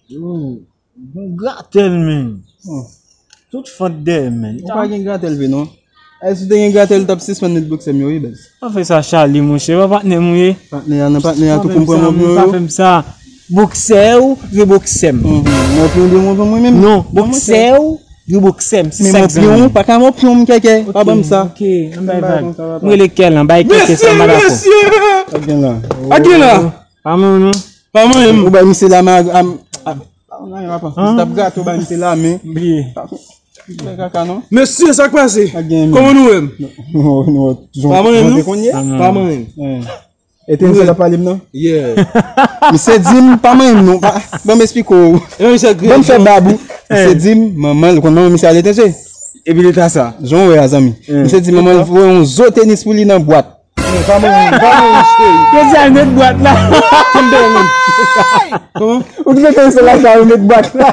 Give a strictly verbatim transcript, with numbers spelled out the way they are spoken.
Yo, gon gratèl, men. Tout fant dèyè, men. Ou pa gen gratèl vre non. Èske ou te gen gratèl, ou t ap sispann met boksè m yo, wi, bèz. Pa fè sa, Charly, monchè. Pa patnè m ou ye. Patnè a, nan patnè a, tou kou m pran mòpyon yo. Pa fè m sa. Boksè ou, vre boksè m. Mòpyon de mòpyon mwen menm. Non, boksè ou, vre boksè m. Se sa k zanmi. Mòpyon, pa ka mòpyon m kèkè. Pa ban m sa. Ok, an bay vag. M rele kè lan, bay kèkè sa, m pa dakò. Mesye, mesye. Pa gen la. Pa gen la. Pa mwen non. Pa mwen menm. Ou bay misye la, ma. Pa w nan yon apa. Si t ap gate w bay misye la men. M bliye. Fè kaka non. Mesye, sa k pase? Kòman nou menm? Pa manyen nou? Pa manyen. Etensèl ap pale m nan? Misye di m pa manyen m non. Ban m esplike w. Ban m fè babou. Misye di m manman l, ou konn manman misye aletranje? Epi leta sa. Jan w wè a zanmi. Misye di manman l voye yon zo tenis pou li nan bwat. Pa manyen, pa manyen, cheri. Yo di al met bwat la. Kòman? Ou ki te fè se la sa yo met bwat la.